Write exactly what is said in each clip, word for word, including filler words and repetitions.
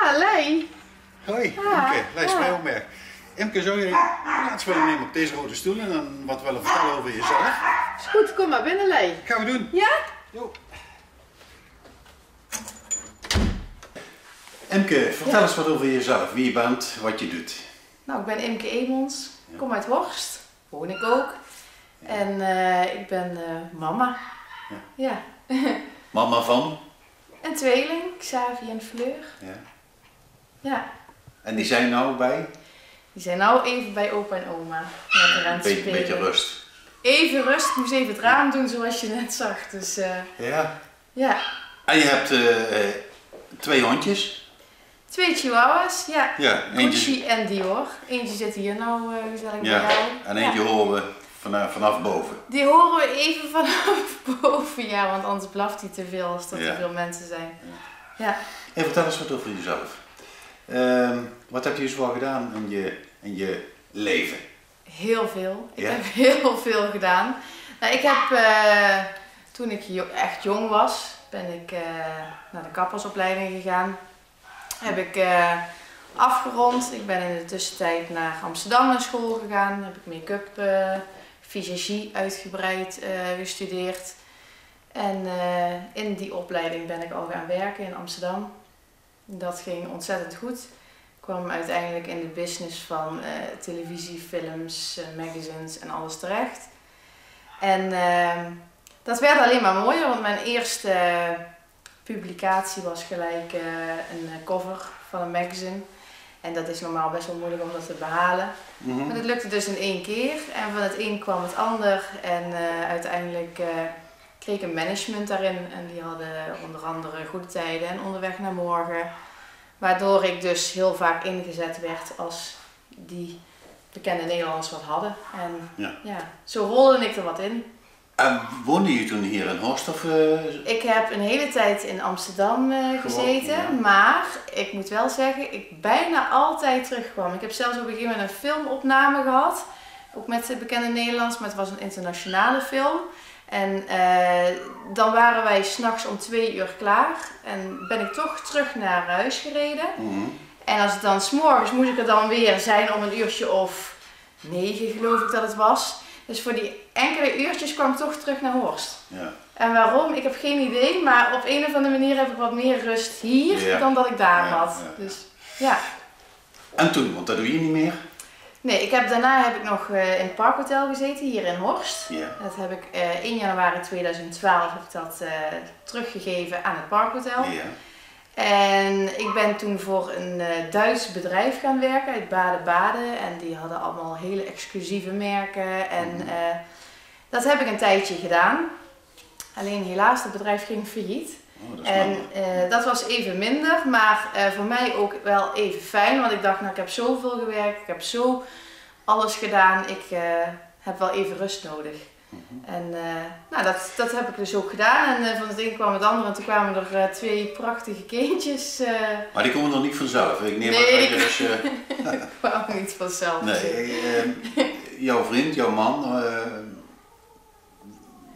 Ah, Lei. Hoi, Imke. Lei Spreeuwberg. Imke, zou jij plaats willen nemen op deze rode stoel en dan wat willen vertellen over jezelf? Is goed, kom maar binnen, Lei. Gaan we doen. Ja? Jo. Imke, vertel eens wat over jezelf. Wie je bent, wat je doet. Nou, ik ben Imke Emons, kom uit Horst, woon ik ook. En eh, ik ben eh, mama. Ja. Mama van? Een tweeling, Xavi en Fleur. Ja. Ja. En die zijn nou bij? Die zijn nou even bij opa en oma. Lekker aan het spelen. Beetje rust. Even rust, ik moest even het raam doen zoals je net zag. Dus eh, ja. Ja. En je hebt eh, eh, twee hondjes? Twee chihuahuas, ja. Ja, eentje. Gucci en Dior. Eentje zit hier nou eh, gezellig bij jou. En eentje horen we vanaf, vanaf boven. Die horen we even vanaf boven, ja, want anders blaft hij te veel als er te veel mensen zijn. Ja. Hey, vertel eens wat over jezelf. Ehm, wat heb je zoal gedaan in je, in je leven? Heel veel. Ik heb heel veel gedaan. Nou, ik heb, eh, toen ik jo- echt jong was, ben ik eh, naar de kappersopleiding gegaan. Heb ik eh, afgerond. Ik ben in de tussentijd naar Amsterdam naar school gegaan. Heb ik make-up, eh visagie uitgebreid eh, gestudeerd. En eh, in die opleiding ben ik al gaan werken in Amsterdam. Dat ging ontzettend goed. Ik kwam uiteindelijk in de business van eh, televisie, films, eh, magazines en alles terecht. En ehm, dat werd alleen maar mooier, want mijn eerste publicatie was gelijk eh, een eh, cover van een magazine. En dat is normaal best wel moeilijk om dat te behalen. Maar dat lukte dus in één keer. En van het een kwam het ander. En eh, uiteindelijk eh, kreeg ik een management daarin. En die hadden onder andere Goede Tijden en Onderweg naar Morgen. Waardoor ik dus heel vaak ingezet werd als die bekende Nederlanders wat hadden. En ja, zo rolde ik er wat in. En woonde je toen hier in Horst? Of eh, ik heb een hele tijd in Amsterdam eh, gezeten, maar ik moet wel zeggen, ik bijna altijd terugkwam. Ik heb zelfs op een gegeven moment een filmopname gehad. Ook met de bekende Nederlands, maar het was een internationale film. En eh, dan waren wij 's nachts om twee uur klaar. En ben ik toch terug naar huis gereden. En als het dan 's morgens moest ik er dan weer zijn om een uurtje of negen, geloof ik dat het was. Dus voor die enkele uurtjes kwam ik toch terug naar Horst. Ja. En waarom? Ik heb geen idee, maar op een of andere manier heb ik wat meer rust hier dan dat ik daar had. Ja. Dus ja. En toen, want dat doe je niet meer? Nee, ik heb, daarna heb ik nog eh, in het Parkhotel gezeten, hier in Horst. Ja. Dat heb ik eh, in januari tweeduizend twaalf heb ik dat eh, teruggegeven aan het Parkhotel. Ja. En ik ben toen voor een eh, Duits bedrijf gaan werken uit Baden-Baden. En die hadden allemaal hele exclusieve merken. En eh, dat heb ik een tijdje gedaan. Alleen helaas, het bedrijf ging failliet. Oh, dat is jammer. En eh, dat was even minder, maar eh, voor mij ook wel even fijn. Want ik dacht, nou, ik heb zoveel gewerkt, ik heb zo alles gedaan. Ik eh, heb wel even rust nodig. En eh, nou, dat, dat heb ik dus ook gedaan. En eh, van het een kwam het ander. En toen kwamen er eh, twee prachtige kindjes. Eh. Maar die komen nog niet vanzelf. Ik neem aan dat je dus... Nee, die kwamen niet vanzelf. Nee, eh, jouw vriend, jouw man, eh,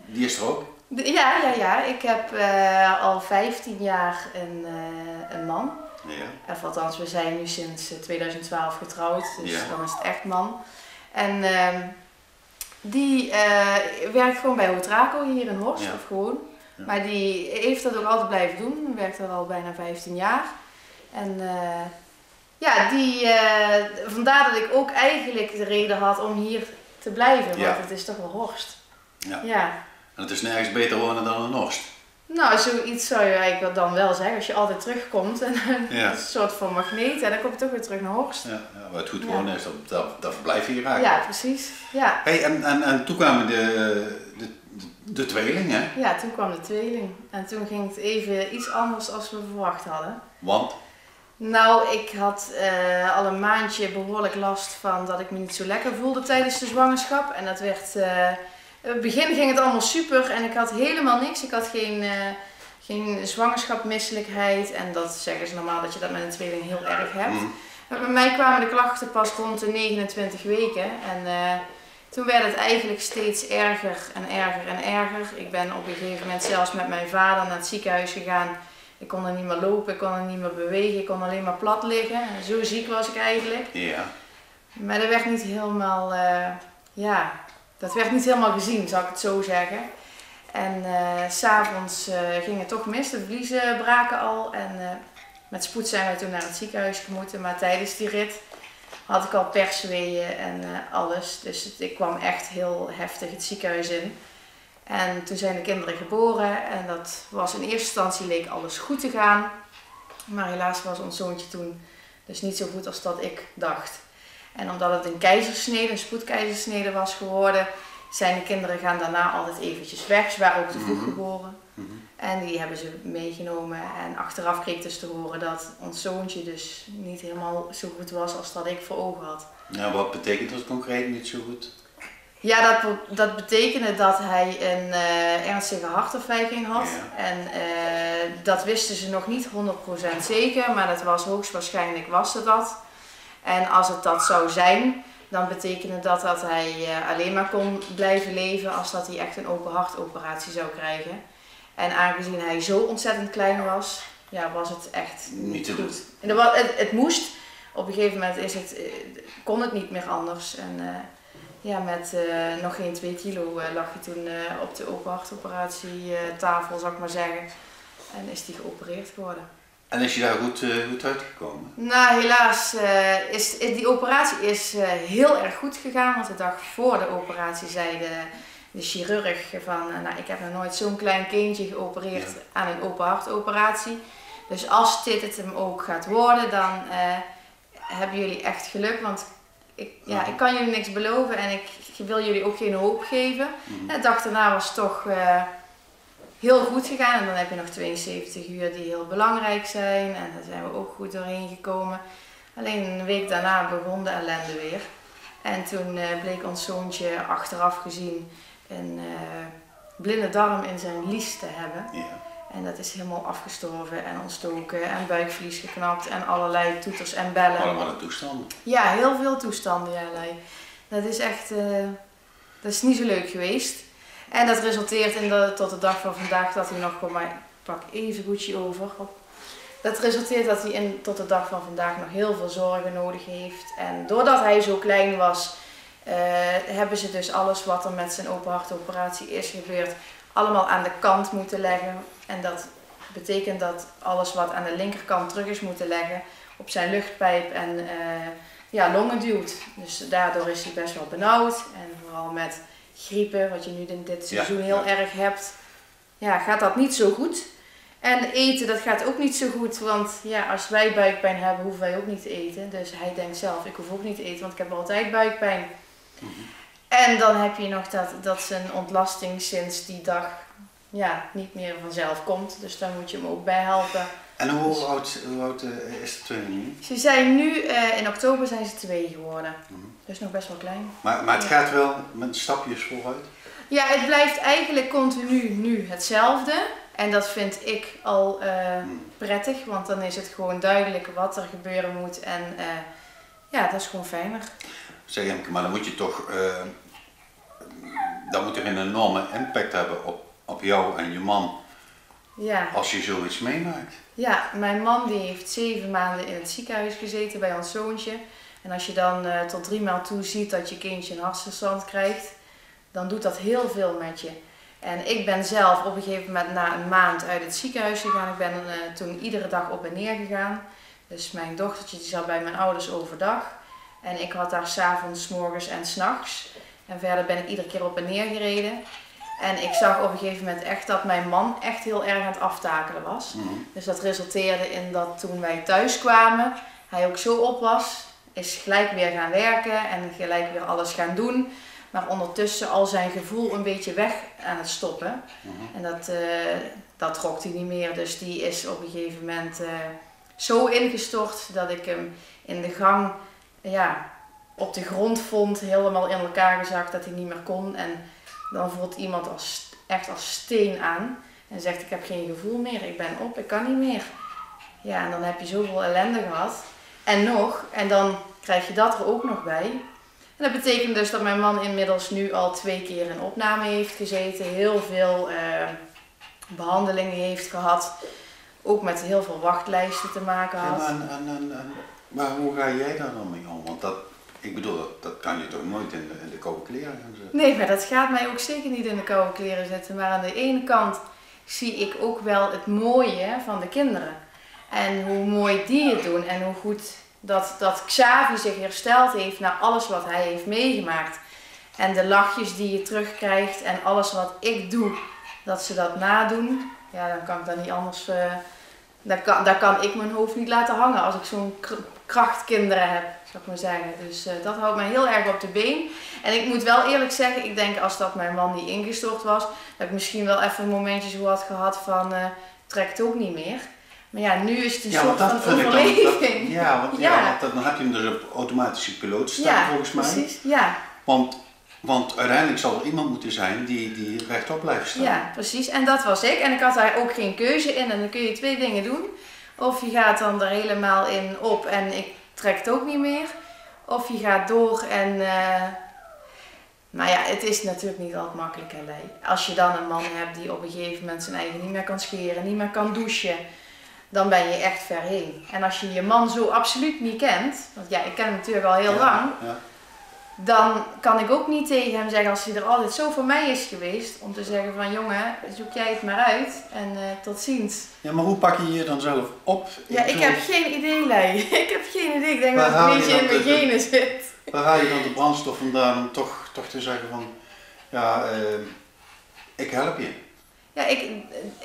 die is er ook? Ja, ja, ja. Ik heb eh, al vijftien jaar een, eh, een man. Ja. Of althans, we zijn nu sinds eh, tweeduizend twaalf getrouwd. Dus dan is het echt man. En ehm, die eh, werkt gewoon bij Hotraco hier in Horst, of gewoon. Maar die heeft dat ook altijd blijven doen. Werkt er al bijna vijftien jaar. En eh, ja, die, eh, vandaar dat ik ook eigenlijk de reden had om hier te blijven. Want het is toch wel Horst. Ja. En het is nergens beter wonen dan in Horst. Nou, zoiets zou je eigenlijk dan wel zeggen. Als je altijd terugkomt, en het is een soort van magneet, en dan kom je toch weer terug naar Horst. Ja, ja, waar het goed wonen is, dat, dat, dat verblijf je graag. Ja, precies. Ja. Hey, en, en, en toen kwamen de, de, de tweeling, hè? Ja, toen kwam de tweeling. En toen ging het even iets anders als we verwacht hadden. Want? Nou, ik had eh, al een maandje behoorlijk last van dat ik me niet zo lekker voelde tijdens de zwangerschap. En dat werd eh, in het begin ging het allemaal super en ik had helemaal niks. Ik had geen, eh, geen zwangerschapsmisselijkheid. En dat zeggen ze normaal dat je dat met een tweeling heel erg hebt. Maar bij mij kwamen de klachten pas rond de negenentwintig weken. En eh, toen werd het eigenlijk steeds erger en erger en erger. Ik ben op een gegeven moment zelfs met mijn vader naar het ziekenhuis gegaan. Ik kon er niet meer lopen, ik kon er niet meer bewegen, ik kon alleen maar plat liggen. Zo ziek was ik eigenlijk. Ja. Maar dat werd niet helemaal, eh, ja, dat werd niet helemaal gezien, zal ik het zo zeggen. En eh, 's avonds eh, ging het toch mis, de vliezen braken al. En eh, met spoed zijn wij toen naar het ziekenhuis gemoeten. Maar tijdens die rit had ik al persweeën en eh, alles. Dus het- ik kwam echt heel heftig het ziekenhuis in. En toen zijn de kinderen geboren en dat was in eerste instantie leek alles goed te gaan. Maar helaas was ons zoontje toen dus niet zo goed als dat ik dacht. En omdat het een keizersnede, een spoedkeizersnede was geworden, zijn de kinderen gaan daarna altijd eventjes weg. Ze waren ook te vroeg geboren. En die hebben ze meegenomen. En achteraf kreeg ik dus te horen dat ons zoontje dus niet helemaal zo goed was als dat ik voor ogen had. Ja, wat betekent dat concreet niet zo goed? Ja, dat, be- dat betekende dat hij een eh, ernstige hartafwijking had. En eh, dat wisten ze nog niet honderd procent zeker, maar dat was hoogstwaarschijnlijk was het dat. En als het dat zou zijn, dan betekende dat dat hij eh, alleen maar kon blijven leven als dat hij echt een open hartoperatie zou krijgen. En aangezien hij zo ontzettend klein was, ja, was het echt niet, Niet te goed. doen. En er wa- het, het moest. Op een gegeven moment is het, eh, kon het niet meer anders. En eh, ja, met eh, nog geen twee kilo eh, lag hij toen eh, op de open hartoperatietafel, zal ik maar zeggen. En is hij geopereerd geworden. En is je daar goed, eh, goed uitgekomen? Nou, helaas eh, is, is die operatie is eh, heel erg goed gegaan. Want de dag voor de operatie zei de, de chirurg van, eh, nou, ik heb nog nooit zo'n klein kindje geopereerd aan een open hartoperatie. Dus als dit het hem ook gaat worden, dan eh, hebben jullie echt geluk. Want ik, ja, ik kan jullie niks beloven en ik wil jullie ook geen hoop geven. De dag daarna was toch eh, heel goed gegaan. En dan heb je nog tweeënzeventig uur die heel belangrijk zijn. En daar zijn we ook goed doorheen gekomen. Alleen een week daarna begon de ellende weer. En toen eh, bleek ons zoontje achteraf gezien een eh, blinde darm in zijn lies te hebben. Ja. En dat is helemaal afgestorven en ontstoken en buikvlies geknapt en allerlei toeters en bellen. Allemaal een toestand. Ja, heel veel toestanden, ja, Lei. Dat is echt, eh, dat is niet zo leuk geweest. En dat resulteert in dat tot de dag van vandaag dat hij nog, kom maar, ik pak even goedje over. Hop. Dat resulteert dat hij in, tot de dag van vandaag nog heel veel zorgen nodig heeft. En doordat hij zo klein was, eh, hebben ze dus alles wat er met zijn open hartoperatie is gebeurd, allemaal aan de kant moeten leggen. En dat betekent dat alles wat aan de linkerkant terug is moeten leggen, op zijn luchtpijp en eh, ja, longen duwt. Dus daardoor is hij best wel benauwd. En vooral met griepen, wat je nu in dit seizoen heel erg hebt, ja, gaat dat niet zo goed. En eten, dat gaat ook niet zo goed. Want ja, als wij buikpijn hebben, hoeven wij ook niet te eten. Dus hij denkt zelf, ik hoef ook niet te eten, want ik heb altijd buikpijn. En dan heb je nog dat, dat zijn ontlasting sinds die dag ja, niet meer vanzelf komt. Dus daar moet je hem ook bij helpen. En hoe oud, hoe oud eh, is de tweeling nu? Ze zijn nu, eh, in oktober zijn ze twee geworden. Dus nog best wel klein. Maar, maar het gaat wel met stapjes vooruit? Ja, het blijft eigenlijk continu nu hetzelfde. En dat vind ik al eh, prettig, want dan is het gewoon duidelijk wat er gebeuren moet. En eh, ja, dat is gewoon fijner. Zeg Imke, maar dan moet je toch, eh, dat moet toch een enorme impact hebben op, op jou en je man Ja. Als je zoiets meemaakt. Ja, mijn man die heeft zeven maanden in het ziekenhuis gezeten bij ons zoontje. En als je dan eh, tot drie maal toe ziet dat je kindje een hartstilstand krijgt, dan doet dat heel veel met je. En ik ben zelf op een gegeven moment na een maand uit het ziekenhuis gegaan. Ik ben eh, toen iedere dag op en neer gegaan. Dus mijn dochtertje die zat bij mijn ouders overdag. En ik had daar 's avonds, 's morgens en 's nachts. En verder ben ik iedere keer op en neer gereden. En ik zag op een gegeven moment echt dat mijn man echt heel erg aan het aftakelen was. Dus dat resulteerde in dat toen wij thuis kwamen, hij ook zo op was, is gelijk weer gaan werken en gelijk weer alles gaan doen. Maar ondertussen al zijn gevoel een beetje weg aan het stoppen. En dat, eh, dat trok hij niet meer. Dus die is op een gegeven moment eh, zo ingestort dat ik hem in de gang ja, op de grond vond, helemaal in elkaar gezakt, dat hij niet meer kon. En dan voelt iemand als, echt als steen aan en zegt: ik heb geen gevoel meer, ik ben op, ik kan niet meer. Ja, en dan heb je zoveel ellende gehad. En nog, en dan krijg je dat er ook nog bij. En dat betekent dus dat mijn man inmiddels nu al twee keer in opname heeft gezeten, heel veel eh, behandelingen heeft gehad. Ook met heel veel wachtlijsten te maken had. En, en, en, en, maar hoe ga jij daar dan mee om? Want dat, ik bedoel, dat, dat kan je toch nooit in de, in de koude kleren gaan zetten? Nee, maar dat gaat mij ook zeker niet in de koude kleren zitten. Maar aan de ene kant zie ik ook wel het mooie van de kinderen. En hoe mooi die het doen en hoe goed dat, dat Xavi zich hersteld heeft na alles wat hij heeft meegemaakt. En de lachjes die je terugkrijgt en alles wat ik doe, dat ze dat nadoen. Ja, dan kan ik daar niet anders... eh, daar, kan, daar kan ik mijn hoofd niet laten hangen als ik zo'n kr- krachtkinderen heb, zou ik maar zeggen. Dus eh, dat houdt mij heel erg op de been. En ik moet wel eerlijk zeggen, ik denk als dat mijn man niet ingestort was, dat ik misschien wel even een momentje zo had gehad van eh, trek het ook niet meer. Maar ja, nu is het een Ja, want soort dat van vind ik dan. Dat, overleving. Ja, want, ja, want dan heb je hem dus op automatische piloot staan, Ja, volgens mij. Precies. Ja. Want, want uiteindelijk zal er iemand moeten zijn die, die rechtop blijft staan. Ja, precies. En dat was ik. En ik had daar ook geen keuze in. En dan kun je twee dingen doen. Of je gaat dan er helemaal in op en ik trek het ook niet meer. Of je gaat door en... eh, maar ja, het is natuurlijk niet altijd makkelijk, hè, Lei. Als je dan een man hebt die op een gegeven moment zijn eigen niet meer kan scheren, niet meer kan douchen, dan ben je echt ver heen. En als je je man zo absoluut niet kent, want ja, ik ken hem natuurlijk al heel Ja, lang, ja. Dan kan ik ook niet tegen hem zeggen, als hij er altijd zo voor mij is geweest, om te zeggen van: jongen, zoek jij het maar uit en eh, tot ziens. Ja, maar hoe pak je je dan zelf op? Ja, ik bedoel, heb geen idee, Lei. Ik heb geen idee. Ik denk Maar dat het een haal je beetje in dan mijn de- de- genen zit. Waar haal je dan de brandstof vandaan om toch, toch te zeggen van, ja, eh, ik help je? Ja, ik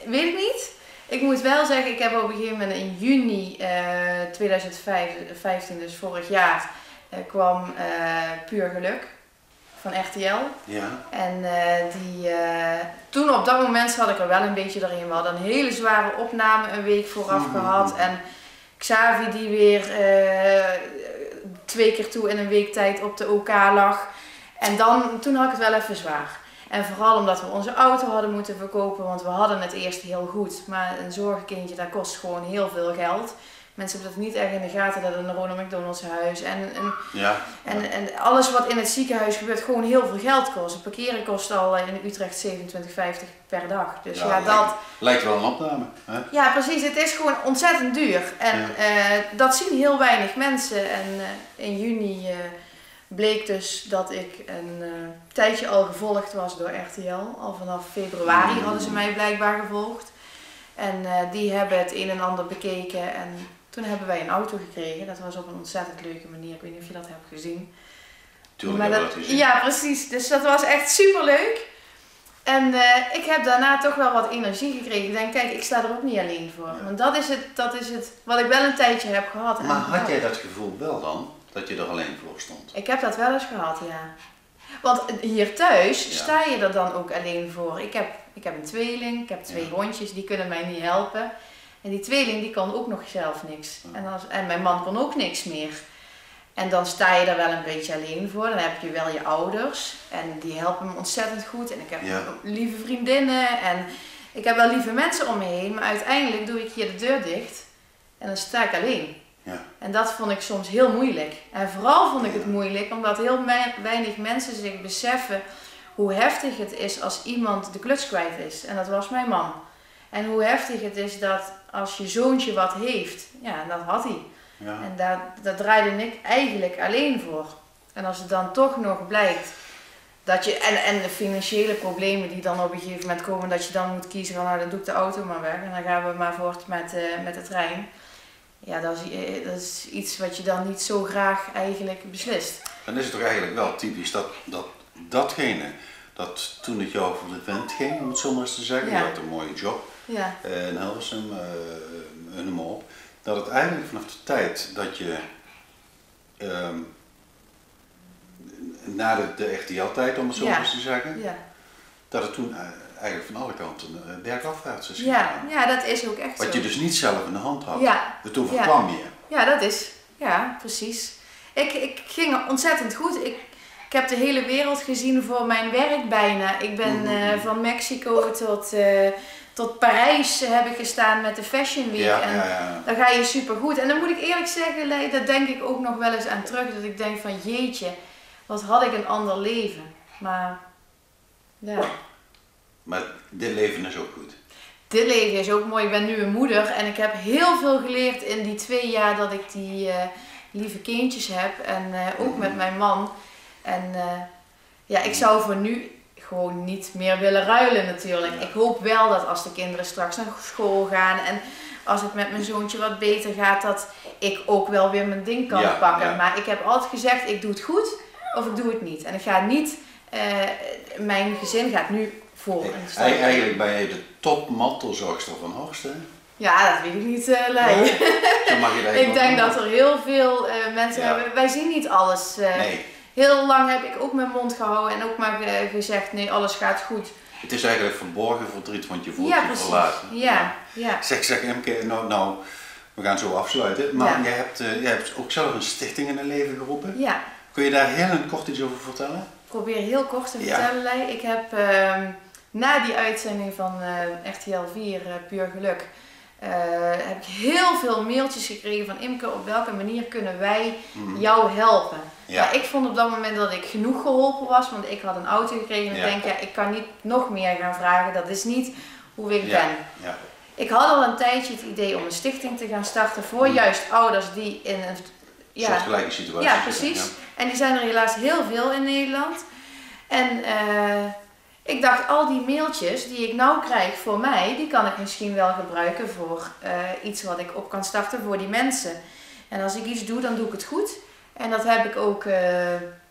weet ik niet. Ik moet wel zeggen, ik heb op een gegeven moment in juni eh, tweeduizend vijftien, dus vorig jaar, eh, kwam eh, Puur Geluk van R T L. Ja. En eh, die, eh, toen op dat moment zat ik er wel een beetje doorheen. We hadden een hele zware opname een week vooraf gehad. En Xavi die weer eh, twee keer toe in een week tijd op de O K lag. En dan, toen had ik het wel even zwaar. En vooral omdat we onze auto hadden moeten verkopen, want we hadden het eerst heel goed. Maar een zorgkindje, dat kost gewoon heel veel geld. Mensen hebben dat niet echt in de gaten, dat een Ronald McDonald's huis en, en, Ja. en, en alles wat in het ziekenhuis gebeurt gewoon heel veel geld kost. Het parkeren kost al eh, in Utrecht zevenentwintig vijftig per dag. Dus ja, Ja, dat... Lijkt wel een opname. Hè? Ja, precies. Het is gewoon ontzettend duur. En eh, dat zien heel weinig mensen. En eh, in juni eh, bleek dus dat ik een eh, tijdje al gevolgd was door R T L. Al vanaf februari hadden ze mij blijkbaar gevolgd. En eh, die hebben het een en ander bekeken. En toen hebben wij een auto gekregen. Dat was op een ontzettend leuke manier. Ik weet niet of je dat hebt gezien. Tuurlijk Maar hebben we dat- dat gezien. Ja, precies. Dus dat was echt superleuk. En eh, ik heb daarna toch wel wat energie gekregen. Ik denk, kijk, ik sta er ook niet alleen voor. Want dat is, het, dat is het wat ik wel een tijdje heb gehad. Maar En- had jij dat gevoel wel dan, dat je er alleen voor stond? Ik heb dat wel eens gehad, ja. Want hier thuis Ja. sta je er dan ook alleen voor. Ik heb, ik heb een tweeling, ik heb twee Ja. hondjes, die kunnen mij niet helpen. En die tweeling die kon ook nog zelf niks. Ja. En, als, en mijn man kon ook niks meer. En dan sta je er wel een beetje alleen voor. Dan heb je wel je ouders. En die helpen me ontzettend goed. En ik heb Ja. lieve vriendinnen. En ik heb wel lieve mensen om me heen. Maar uiteindelijk doe ik hier de deur dicht. En dan sta ik alleen. Ja. En dat vond ik soms heel moeilijk. En vooral vond ik het Ja. moeilijk omdat heel me- weinig mensen zich beseffen hoe heftig het is als iemand de kluts kwijt is. En dat was mijn man. En hoe heftig het is dat als je zoontje wat heeft, ja, dat had hij. Ja. En daar, daar draaide ik eigenlijk alleen voor. En als het dan toch nog blijkt dat je, en, en de financiële problemen die dan op een gegeven moment komen, dat je dan moet kiezen van: nou, dan doe ik de auto maar weg en dan gaan we maar voort met, eh, met de trein. Ja, dat is, eh, dat is iets wat je dan niet zo graag eigenlijk beslist. Dan is het toch eigenlijk wel typisch dat, dat datgene dat toen het jou voor de vent ging, om het zo maar eens te zeggen, Ja. je had een mooie job Ja, eh, in Hilversum, eh, noem maar op, dat het eigenlijk vanaf de tijd dat je ehm, na de, de R T L-tijd, om het zo Ja. maar eens te zeggen, ja. dat het toen eh, eigenlijk van alle kanten eh, bergafwaarts is Ja, gegaan. Ja, dat is ook echt Wat zo. je dus niet zelf in de hand had. Ja. Het overkwam je. Ja, dat is. Ja, precies. Ik, ik ging ontzettend goed. Ik, ik heb de hele wereld gezien voor mijn werk bijna. Ik ben Mhm. eh, van Mexico tot, eh, tot Parijs heb ik gestaan met de Fashion Week. Ja, En ja, ja. Dan ga je supergoed. En dan moet ik eerlijk zeggen, Lei, daar denk ik ook nog wel eens aan terug. Dat ik denk van: jeetje, wat had ik een ander leven. Maar ja. Maar dit leven is ook goed. Dit leven is ook mooi. Ik ben nu een moeder en ik heb heel veel geleerd in die twee jaar dat ik die eh, lieve kindjes heb. En eh, ook met mijn man. En eh, ja, ik zou voor nu gewoon niet meer willen ruilen natuurlijk. Ik hoop wel dat als de kinderen straks naar school gaan en als het met mijn zoontje wat beter gaat, dat ik ook wel weer mijn ding kan pakken. Maar ik heb altijd gezegd, ik doe het goed of ik doe het niet. En ik ga niet, eh, mijn gezin gaat nu voor en staat. Eigenlijk ben je de topmantelzorgster van Horst, hè? Ja, dat weet ik niet, eh Lei. Ik denk dat er heel veel eh, mensen hebben. Wij zien niet alles. Eh, heel lang heb ik ook mijn mond gehouden en ook maar eh, gezegd, nee, alles gaat goed. Het is eigenlijk verborgen verdriet, want je voelt je verlaten. Ja, ja. Zeg, zeg Imke, nou, nou, we gaan zo afsluiten. Maar je, hebt, eh, je hebt ook zelf een stichting in het leven geroepen. Ja. Kun je daar heel in kort iets over vertellen? Ik probeer heel kort te vertellen, Lei. Ik heb ehm, na die uitzending van eh, R T L vier, eh, Puur Geluk, eh, heb ik heel veel mailtjes gekregen van: Imke, op welke manier kunnen wij jou helpen? Ja. Maar ik vond op dat moment dat ik genoeg geholpen was, want ik had een auto gekregen. En ik denk, ja, ik kan niet nog meer gaan vragen. Dat is niet hoe ik ben. Ja. Ik had al een tijdje het idee om een stichting te gaan starten voor juist ouders die in een Een soortgelijke situatie Ja, zitten, precies. En die zijn er helaas heel veel in Nederland. En eh, ik dacht, al die mailtjes die ik nou krijg voor mij, die kan ik misschien wel gebruiken voor eh, iets wat ik op kan starten voor die mensen. En als ik iets doe, dan doe ik het goed. En dat heb ik ook eh,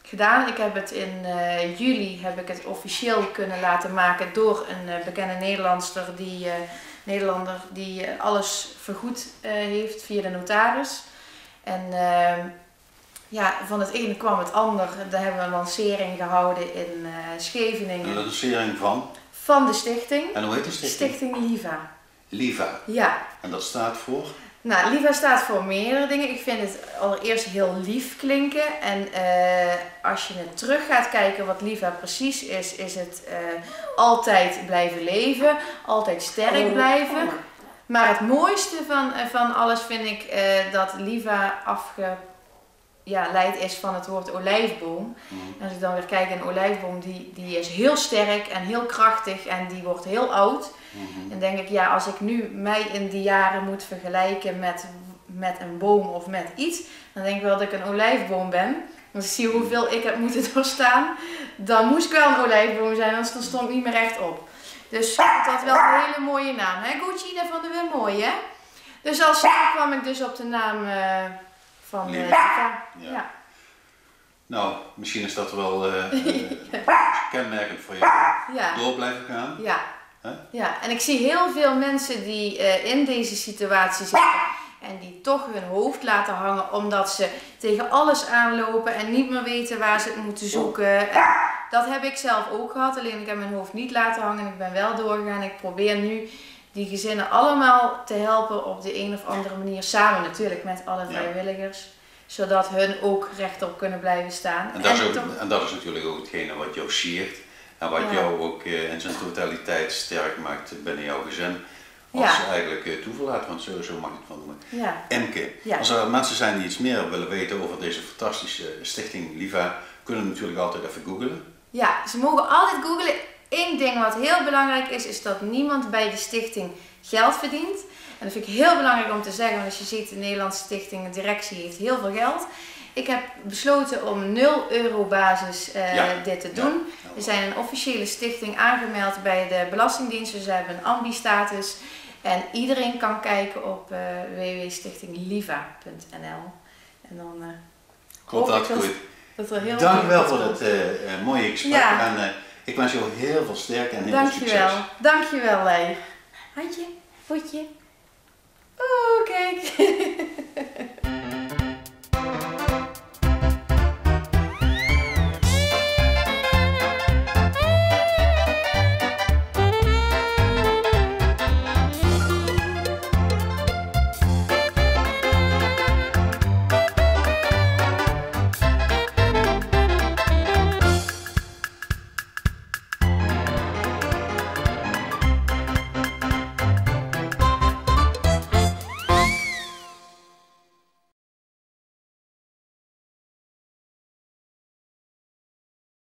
gedaan. Ik heb het in eh, juli heb ik het officieel kunnen laten maken door een eh, bekende Nederlandster die, eh, Nederlander die eh, alles vergoed eh, heeft via de notaris. En eh, ja, van het ene kwam het ander. Daar hebben we een lancering gehouden in eh, Scheveningen. Een lancering van? Van de stichting. En hoe heet de stichting? Stichting Liva. Liva. Ja. En dat staat voor? Nou, Liva staat voor meerdere dingen. Ik vind het allereerst heel lief klinken. En eh, als je het terug gaat kijken wat Liva precies is, is het eh, altijd blijven leven, altijd sterk blijven. Maar het mooiste van, eh, van alles vind ik eh, dat Liva afge ja, leid is van het woord olijfboom. En als ik dan weer kijk, een olijfboom die, die is heel sterk en heel krachtig en die wordt heel oud. En denk ik, ja, als ik nu mij in die jaren moet vergelijken met, met een boom of met iets, dan denk ik wel dat ik een olijfboom ben. Want ik zie hoeveel ik heb moeten doorstaan. Dan moest ik wel een olijfboom zijn, anders dan stond ik niet meer rechtop. Dus ik vond dat wel een hele mooie naam. Hè? Gucci, dat vonden we mooi, hè? Dus al snel kwam ik dus op de naam eh, van eh, Liva. Liva. Ja. Nou, misschien is dat wel eh, eh, kenmerkend voor jou. Ja. Door blijven gaan. Ja. Ja, en ik zie heel veel mensen die eh, in deze situatie zitten en die toch hun hoofd laten hangen omdat ze tegen alles aanlopen en niet meer weten waar ze het moeten zoeken. En dat heb ik zelf ook gehad, alleen ik heb mijn hoofd niet laten hangen. Ik ben wel doorgegaan. Ik probeer nu die gezinnen allemaal te helpen op de een of andere manier. Samen natuurlijk met alle vrijwilligers. Zodat hun ook rechtop kunnen blijven staan. En dat, is ook, en dat is natuurlijk ook hetgene wat jou siert. En wat jou ook eh, in zijn totaliteit sterk maakt binnen jouw gezin. Als je eigenlijk eh, toeverlaat, want zo, zo mag je het wel noemen. Ja. Imke, Ja. Als er mensen zijn die iets meer willen weten over deze fantastische stichting Liva, kunnen we natuurlijk altijd even googlen. Ja, ze mogen altijd googlen. Eén ding wat heel belangrijk is, is dat niemand bij de stichting geld verdient. En dat vind ik heel belangrijk om te zeggen, want als je ziet, de Nederlandse Stichting, de directie heeft heel veel geld. Ik heb besloten om nul euro basis eh, Ja. dit te Ja. doen. We zijn een officiële stichting aangemeld bij de Belastingdienst. Dus we hebben een ambi-status. En iedereen kan kijken op eh, w w w stichting liva punt n l. En dan eh, Komt hoop dat ik dat, goed. dat er heel Dank veel wel goed voor komt. het eh, eh, mooie gesprek. Ja. En eh, ik wens jou heel veel sterkte en heel veel succes. Dankjewel. Dankjewel, Lei. Handje, voetje. Oeh, kijk.